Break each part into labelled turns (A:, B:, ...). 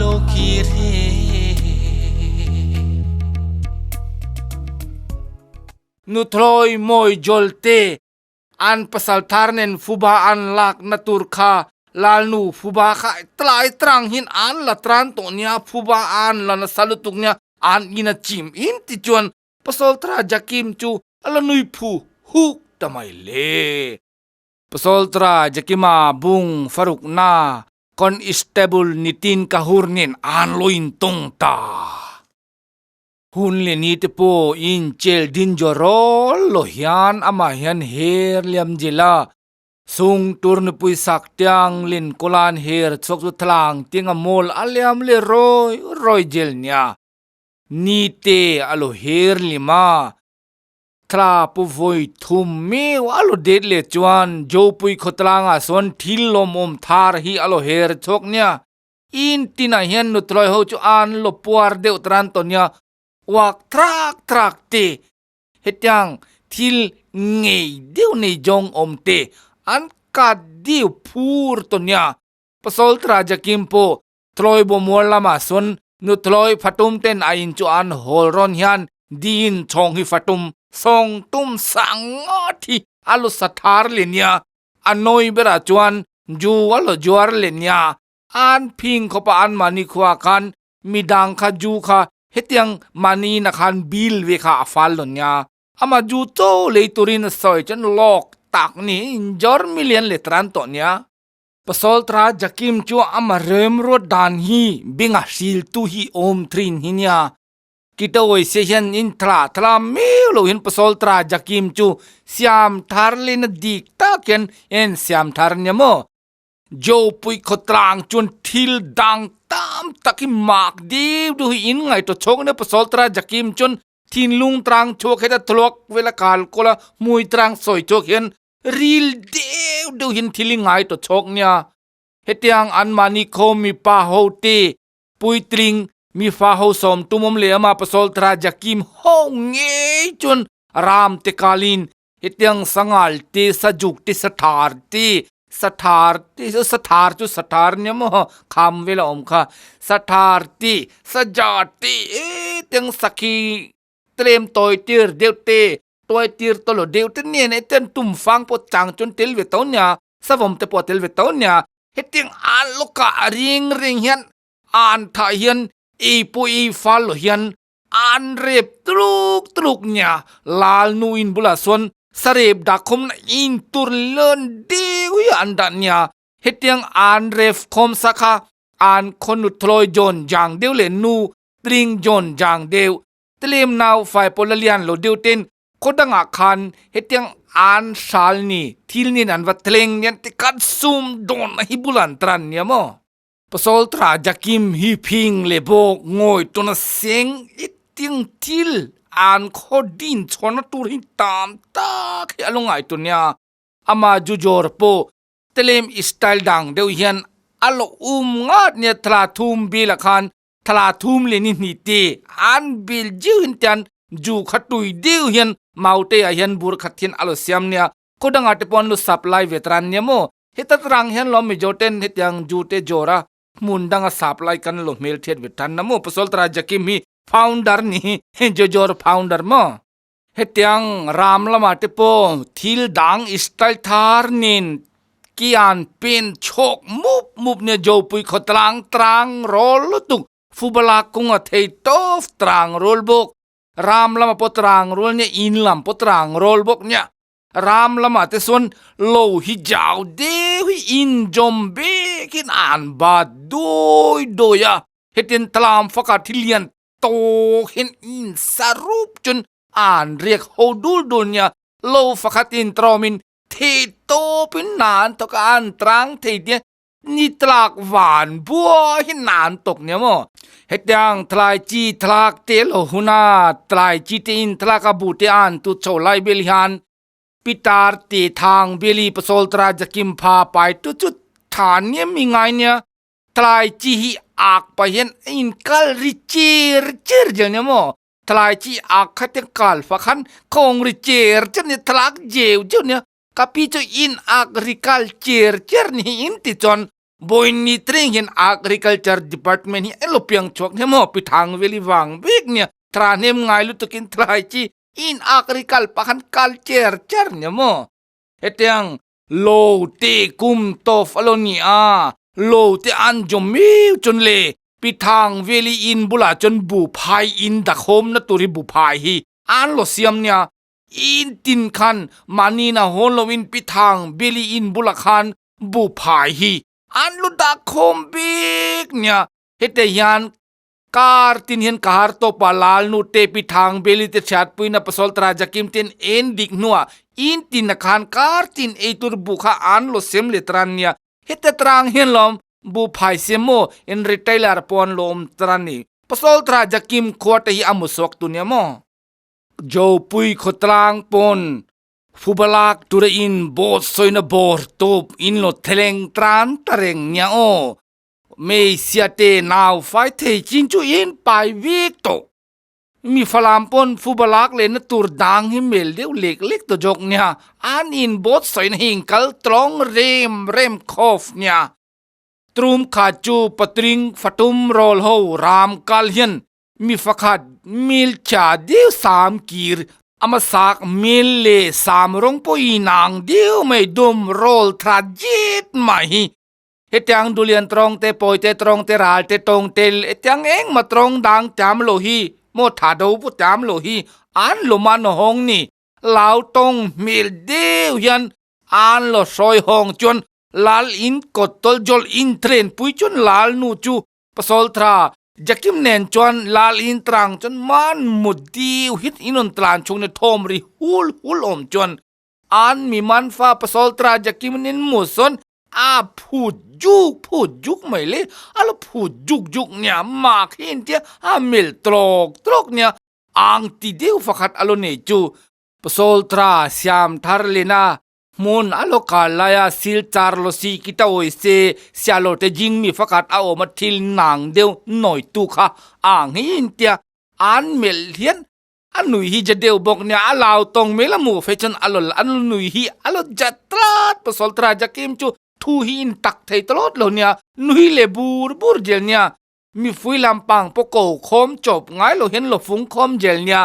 A: lo kir he.
B: Nuthlawi mawi Jawlte an pasal thar nen fuba an lak na tur kha Lalnu fuba kha tlai trang hin an la tran tawh nia fuba an la nasa lutuk nia an in a chim in ti chuan Pasalthra Jakim chu a la nui phu huk ta mai le. Pasalthra Jakima bung faruk na Constable Nitin Kahur nen an lo intawng ta. Hun leh ni te pawh in chel din jo rawl lo hian amah hian her liam jel a, sung tur nupui sak tiang lin kawlan her chhuak chu thlang tinga mawl a liam leh rawi rawi jel nia. Ni te a lo her lim a, thla pu vawi thum meu a lo det leh chuan Jopui khawtlangah sawn thil lawmawm thar hi a lo her chhuak nia. In tinah hian nuthlawi ho chu an lo puar deuh tran tawh nia, uak trak trak te, hetiang thil ngei deuh nei zawng awm te an kat deuh phur tawh nia. Pasaltra Jakim pawh thlawi bawmual lamah sawn nuthlawi fatum ten a in chu an hawl rawn hian diin chhawng hi fatum sawng tum sang ngawt hi a lu sa thar le nia, a nawi berah chuan ju a lo juar le nia. An phing khawp a an mahni khua khan midang kha ju kha hetiang mahni na khan bill ve kha a fal lo nia. Ama ju chaw lei turin a sawi chuan lawk tak ni injawr million leh tran tawh nia. Pasaltra Jakim chu ama remruat dan hi benga hriltu hi awm thin hi nia. Kitawi se hian in thla thla meu lo hian Pasaltra Jakim chu siam thar lehna dik tak hian en siam thar nia maw. Jopui khawtlang chuan thil dang tam tak hi mak deuh deuh hi in ngaihtuah chhawk nia Pasaltra Jakim chuan thinlung trang chhuak heta thluak vela kal kawl a hmui trang sawi chhuak hian ril deuh deuh hian thil hi ngaihtuah chhawk nia. Hetiang anmahni khaw mipa ho te puitling mifa ho sawm tum awm leh ama Pasaltra Jakim ho ngei chuan ram te kalin Hetiang sangal te, sajuk te, sathar te, sathar te, sathar chu sathar nia maw kham vel a awm kha, sathar te, saja te e tiang sakhi tlem tawi tir deuh te, tuai tir tawlh deuh te nen e tiang tum fang pawh chang chuan tel ve tho nia, savawm te pawh a tel ve tho nia, hetiang an lawkah a ring ring hian an thah hian ei pawh ei fal lo hian An rep tluk tluk nia lal nu in bulah sawn sarep dah khawm na in tur lun deuh hi an dah nia. Hetiang an ref khawm sa kha an khawnu thlawi zawn jang deuh leh nu tling zawn jang deuh tlem nau fai pawh la lian lo deuh ten khaw dangah khan hetiang an hral ni thil nen an va thleng nia tikhan sum dawn a hi bulah an tran nia maw. Pasaltra Jakim hi phing le bawk ngawi tuna seng i ting thil an khaw din chhawna tur hi tam tak hi a lo ngai tu nia. Ama jujawr pawh tlem style dang deuh hian a lo um ngat nia thla thum bil ah khan thla thum leh ni hnih te an bil jiu hin tian ju kha tui deuh hian maute ah hian bur khat hian a lo siam nia khaw dangah te pawh an lo supply ve tran nia maw. Heta rang hian lo Mizo ten hetiang Ju te Jora hmun danga sap lai kan lo hmel thiat ve tan na maw Pasaltra Jakim hi founder ni Jojor founder maw. Hetiang ram lamah te pawh thil dang style thar nen kian pen chhawk mup mup nia Jopui khawtlang trang rawl lutuk Fubala kunga thei tawp trang rawl bawk ram lamah pawh trang rawl nia in lam pawh trang rawl bawk nia. Ram lamah te chuan lo hi jau deuh hi injawm bekin an bat dawi dawi a, hetiang tlam faka thil lian tawk hian insa rup chuan an riak ho dul dul nia, lo pakhat intrawmin thei tawpin nan tawk a an trang thei tia Ni tlak van bua hi nan tawk nia maw? Hetiang thlai chi thlak te lo huna tlai chi te in thlak a bu te an tu chho lai bel hian Pitar te thang beli pasol tra jakim pha pai tu chu tha nia mi ngai nia thlai chi hi ak pa hian a in kal ri chir chir zel nia maw? Thlai chi ak kha te kal fa khan khawng ri chir chir nia thlak zeu zeu nia. Ka pi chu in ak ri kal cher cher ni in ti chuan Boin ni treng hian Agriculture Department hi elo piang chhuak nia maw pi thang veli vang vek nia thra hnem ngai lutukin thlai chi in agrical pah khan kal cher cher nia maw hetiang lo te kum tawf alo ni a lo te an jawm miu chuan le pi thang veli in bulah chuan buhphai in dakhawm na tur hi buhphai hi an lo siam nia In tin khan mahni na hawn lo in pi thang beli in bulah khan bu phai hi an lu dah khawm bik nia. Hete hian kar tin hian ka har tawp a lal nu te pi thang beli te chhiat puina pasal tara jakim ten en dik hnuah in tin na khan kar tin eitur bu kha an lo sem let ran nia. Hete trang hian lawm bu phai sem maw in retailer pawh an lo awm tran ni. Pasal tara jakim khua te hi a mu suak tu nia maw. Jopui khawtlang pawn Fubalak tura in boat sawina bawr tawp in lo thleng tran ta reng nia aw. Hmeichhia te nau fai thei chin chu in pai vek tawh. Mi falam pawn Fubalak lehna tur dang hi mel deuh lek lek ta zawk nia. An in boat sawina hi in kal tlawng rem rem khawp nia. Trum kha chu patling fatum rawl ho ram kal hian Mi pakhat mil cha deuh sam kir a hmasak mil leh sam rawng pawh inang deuh mai dum rawl tha zet mai hi. Hetiang dulian tawng te pawi te tawng te ral te tawng te hetiang engmah tawng dang tam lo hi maw tha do pawh tam lo hi an lawm a nawhawng ni. Lau tawng hmel deuh hian an lo sawi hawng chuan lal in kawt tawl jawl in train pui chuan lal nu chu Pasaltha Jakim nen chuan lal in trang chuan man mut diu hit in rawn tlan chhung ni thawm ri hul hul awm chuan an mi man fa Pasaltha Jakim in mu sawn a phut juk phut juk mai le a lo phut juk juk nia mak hi in tia a mel trawk trawk nia ang ti deuh pakhat a lo nei chu Pasaltha Siam Thar Lena Hmun a lo kal lai a sil char lo si ki ta awi se, sia lo te jing mi fakhat a awm a thil nang deuh nawi tu kha ang hi in tia an melh hian a nui hi ja deuh bawk nia a lau tawng mel a mu fei chuan a lo a nui hi a lo ja tlat pasal tra ja kim chu thu hi in tak thei tawlawt lo nia nui leh bur bur jel nia mifui lampang pawh ko khawm chawp ngai lo hian lo fung khawm jel nia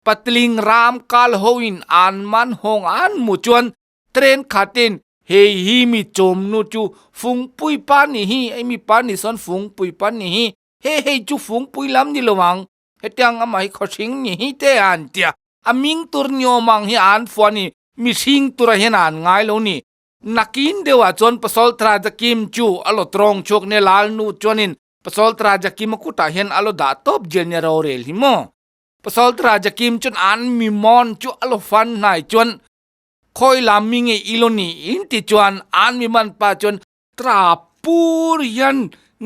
B: Patling ram kal hoin an man hawng an mu chuan train khatin hei hi mi chawmnu chu fungpui pa ni hi ei mi pa ni sawn fungpui pa ni hi he hei chu fungpui lam ni lo ang hetiang amah hi khawhring ni hi te an tia a ming tur ni awm ang hi an fuah ni mihring tura hian an ngai lo ni nakin deuhah chuan pasal Trajakim chu a lo tawng chhuak nia Lalnu chuanin pasal Trajakima kutah hian a lo dah tawp jel nia rorel hi maw. Pasal Raja Kim chuan an mi mawn chu a lo fan hnai chuan khawi lam mi nge i lo ni in ti chuan an mi man pa chuan tra pur hian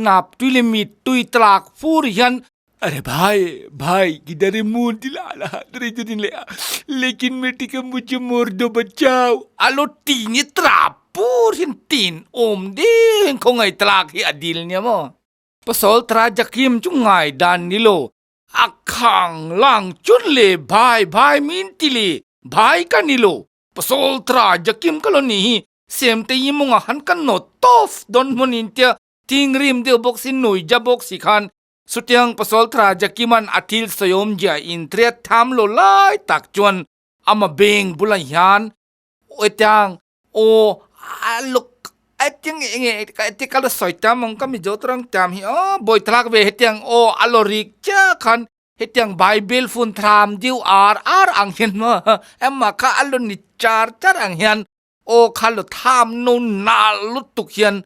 B: nap tui leh mi tui tlak fur hian Are bhai bhai kidhar hai moon dil aa raha lekin meti ka mujhe mor do bachao a lo ti ni tra pur hian tin awm deuh hian khawngaih tlak hi a dil nia maw. Pasal Raja Kim chu ngai dan ni lo A khang lang chun le bhai bhai min ti le bhai ka ni lo pasal tra jakim ka lo ni hi sem te yi munga han kan no tof don hmun in tia tingrim deuh bawk si nui ja bawk si khan sutiang pasal tra jakiman a thil sawiawm zia in thriat tham lo lai tak chuan ama beng bulah hian hetiang Aw a luk a tiang enge ka ti ka la sawi tam ang ka mizo tarang tam hi aw bawi thlak ve hetiang aw a lo rik chiah khan hetiang bible fun thlam deuh ar ar ang hian maw ema kha a lo ni char char ang hian aw kha lo tham no nal lutuk hian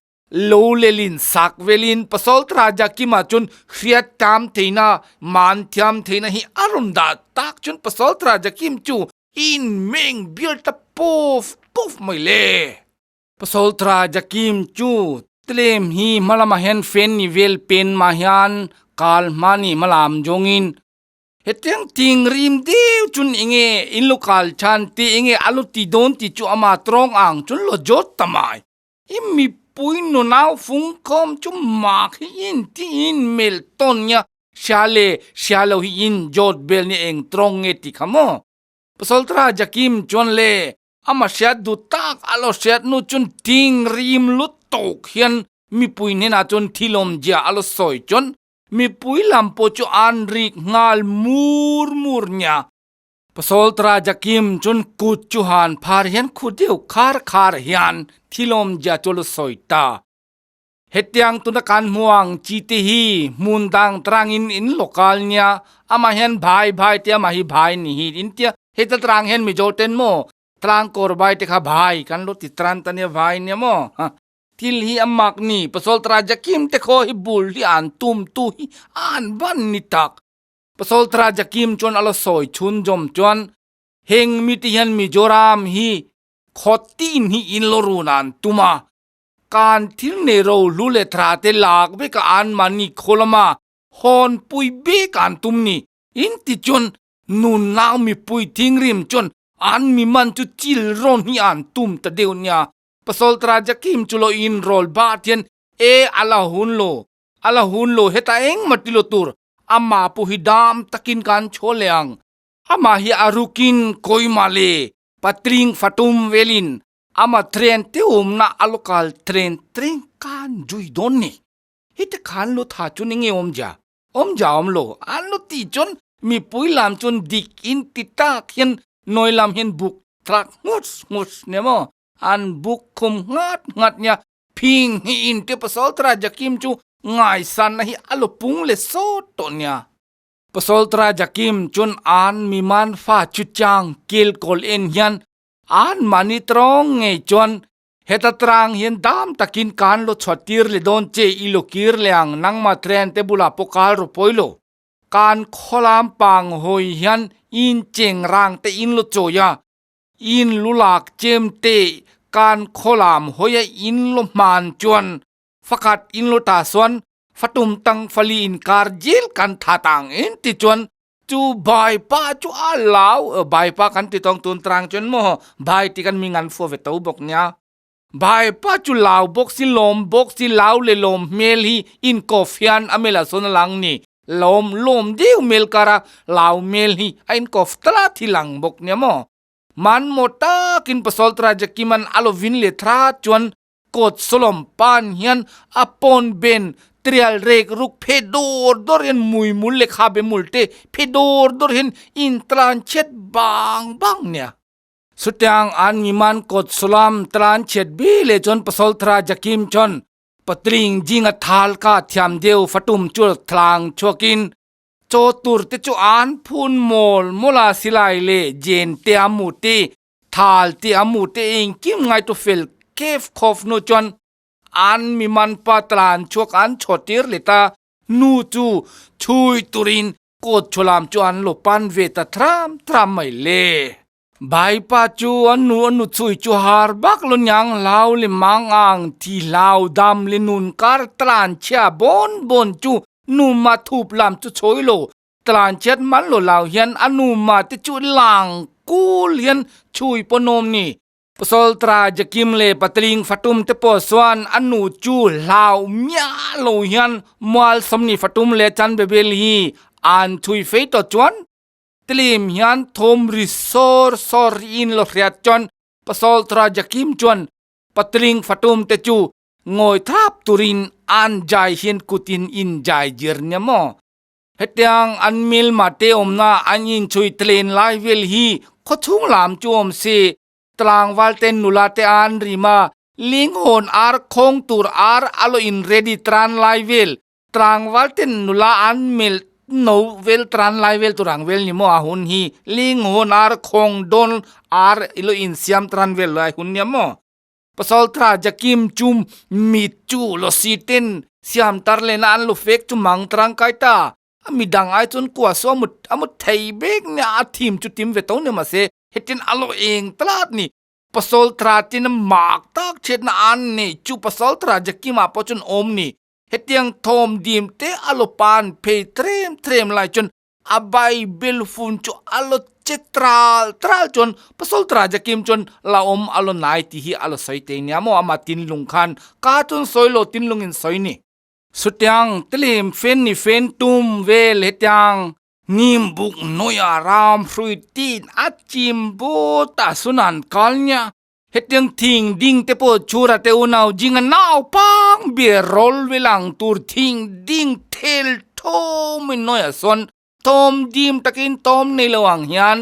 B: lo lelin sak velin pasal raja kima chuan hriat tam theihna man thiam theihna hi a rawn dah tak chuan pasal raja kim chu In meng bial ta pawf pawf mai le. Pasaltra Jakim chu tlem hi hmalamah hian fan ni vel pen mah hian kal hma ni hmalam zawngin hetiang ting rim deuh chun enge in lo kal chhan te enge a lo ti dawn tih chu ama tawng ang chun lo zawt ta mai. I mipui nunau fungkhawm chu mak hi in tiin melh tawn nia Sia le sia lo hi in jawt bel ni eng trawng nge ti kha maw? Pasaltra Jakim chuan le ama hriat duh tak a lo hriat nu chun ting rim lutuk hian. mipui hnenah chuan thilawmzia a la sawi chuan mipui lam pawh chu an rik nghal mur mur nia. Pasaltra Jakim chuan kut chu han phar hian khu deuh khar khar hian thilawmzia chu a la sawi ta. Hetiang tuna kan hmu ang chi te hi hmun dang tarangin in local nia amah hian bhai bhai te amah hi bhai ni hi in tia heta tarang hian Mizo ten maw tlang kawr bai te kha bhai kan lo ti tran ta nia bhai nia maw thil hi a mak ni pasal tara Jakim te khaw hi bul hi an tum tu hi an ban ni tak pasal tara Jakim chuan a la sawi chhun zawm chuan heng mi te hian Mizoram hi khawtin hi in lo run an tum a. Kan thil nei ro hlu leh thra te lak vek a an mahni khaw lama hawn pui bek an tum ni. In ti chuan nun nau mipui thinrim chuan an mi man chu chil rawn hi an tum ta deuh nia. Pasaltra Jakim chu lo in rawl bat hian e a la hun lo, a la hun lo hetah engmah ti lo tur amah pawh hi dam takin kan chhaw leh ang. Amah hi a rukin kawima le patling fatum velin Ama train te awmna a local train train kan zui dawn ni. Heti khan lo tha chu ni nge awmzia? Awmzia awm lo. An lo tih chuan mipui lam chuan dik in ti tak hian nawi lam hian buk thlak nghut nghut nia maw? An buk khum nghat nghat nia. Phing hi in te pasal tra Jakim chu ngaisanna hi a lo pung leh sawt tawh nia. Pasal tra Jakim chuan an miman fa chu chang kel kawl en hian An mahni tawng ngei chuan heta trang hian dam takin kan lo chhuat tir leh dawn che i lo kir leh ang nangmah train te bulah pawh kal rawh pawi lo. Kan khawlam pang hawi hian in cheng rang te in lo chawi a, in lu lak chem te kan khawlam hawi a in lo hman chuan fakhat in lo ta chuan fatum tang fali inkar jil kan that ang in ti chuan Chu bai pa chu a lau bai pa kan ti tawng tun trang chuan maw bai ti kan mi ngan fua ve to bawk nia. Bai pa chu lau bawk si lawm bawk si lau le lawm hmel hi in kof hian a mel a sawn a lang ni. Lawm lawm deuh mel kara lau mel hi a in kof tlat hi lang bawk nia maw. Man maw takin pasal tra Jakiman a lo vin leh thrat chuan Kawt Solom pan hian a pawn ben trial rek ruk phe dawr dawr hian muimul leh khabe mul te phe dawr dawr hian in tlan chhiat bang bang nia. Chutiang an miman kawt Solam tlan chhiat bi leh chuan Pasalthra Jakim chuan patling zinga thal ka thiam deuh fatum chu thlang chhuakin chaw tur te chu an phun mawl mawl a silai leh jen te a mu te Thal tih a mu te engkim ngai tu fel kef khawf nu chuan an mi man pa tlan chhuak an chhaw tir let a, nu chu chhui turin kawt chhaw lam chu an lo pan ve ta thram thram mai le. Bai pa chu a nu a nu chhui chu har bak lo niang hlau le mang ang thi hlau dam le nun kar tlan chhia bawn bawn chu nu ma thup lam chu chhawi lo Tlanchiat man lo lau hian a nu ma te chu lang kul hian chhui pawh nawm ni. Pasaltra Jakim leh Patling Fatum te pawh chuan a nu chu hlau miah lo hian mual sawmni Fatum leh Chanbebel hi an chhui fei tawh chuan tlim hian thawm ri sawr sawr in lo hriat chuan Pasaltra Jakim chuan Patling Fatum te chu ngawi thap turin an jai hian kutin in jai jir nia maw. Hetiang an milma te awmna an inchhui tlen lai vel hi khawchhung lam chu awm se, tlangval te nula te an rim a, linghawn ar khawng tur ar a lo in ready tran lai vel, tlangval te nula an mel no vel tran lai vel tur ang vel ni maw a hun hi, linghawn ar khawng dawn ar i lo insiam tran vel lai hun nia maw. Pasaltha Jakim chu mit chu lo si ten siam tar lena an lo fek chu mang trang kai ta. A midang ai chuan kua saw a mut a mut thei bek nia a thim chu tim ve to ni mahse hetin a lo eng tlat ni. Pasaltha tin a mak tak chhiatna an nei chu Pasaltha Jakima pawh chuan awm ni. Hetiang thawm dim te a lo pan phei threm threm lai chuan A Bible fun chu a lo che tral tral chuan Pasaltra Jakim chuan la awm a lo nai tih hi a lo sawi tei nia maw ama tinlung khan ka chuan sawi lo tinlung in sawi ni. Sutiang tilim fen ni fen tum vel hetiang hnim buk nawia ram hrui tin a chim but a sunan kal nia hetiang thing ding te pawh chhura te unau jinga nau pang be roll velang tur thing ding thel thawm in nawi ah sawn thawm dim takin tawm nei lo ang hian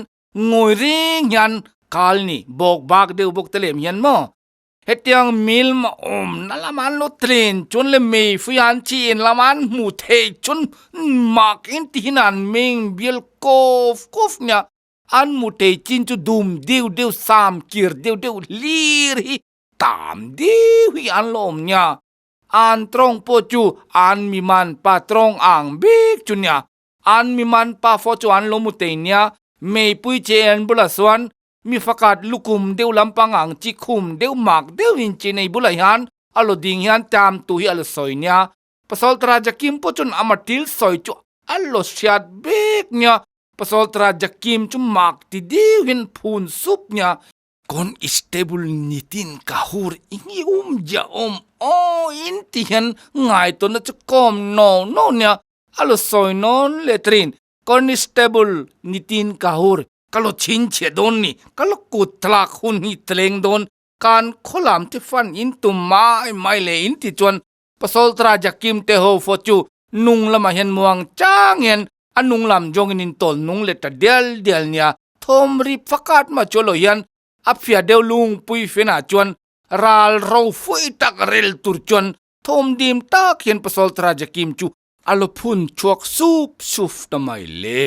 B: ngawi reng hian kal ni bawk bak deuh bawk te lem hian maw hetiang mil ma awm na lama an lo tlen chuan leh mei fui an chi en lama an hmuh theih chuan mak in ti hian an meng bial kawf kawf nia an mu thei chin chu dum deuh deuh sam kir deuh deuh hlir hi tam deuh hi an lo awm nia an tawng pawh chu an mi man pa tawng ang bik chu nia an mi man pa pawh chu an lo mu thei nia meipui che an bulah chuan mi fakat lukhum deuh lampang ang chi khum deuh mak deuh in chi nei bulah hian a lo ding hian tam tu hi a lo sawi nia pasal Raja Kim pawh chuan ama thil sawi chu a lo hriat bek nia pasal Raja Kim chu mak ti deuh hian phun sup nia constable nitin ka hur i um zia awm aw in ti hian ngaitawnna chu kawm no no nia a lo sawi nawn leh thin constable nitin ka hur ka lo chhinchhiah dawn ni ka lo kut thlak hun hi thleng dawn kan khawlam te fan in tum mai mai leh in ti chuan Pasal Raja Kim te ho pawh chu nung lamah hian muang chang hian a nung lam zawngin in tawl nung leh ta dial dial nia thawm ri pakhat mah chu lo hian a phiah deuh lungpui fenah chuan ral ro fuih tak rel tur chuan thawm dim tak hian Pasal Raja Kim chu a lo phun chhuak sup sup ta mai le.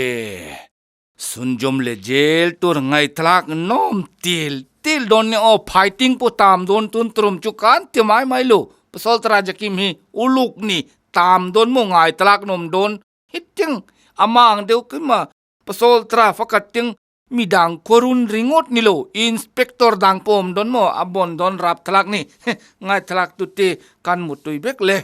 B: Sunjawm leh jail tur ngaihthlak nawm til til dawn nia aw phaiting pawh tam dawn tun turum chu kan ti mai mai lo Pasal Raja Kim hi uluk ni tam dawn maw ngaihthlak nawm dawn hetiang ama ang deuh kima Pasal Pakhat ting midang khuarun ringawt ni lo Inspector dang pawh awm dawn maw a bawn dawn rapthlak ni ngaihthlak tute kan mutui vek le.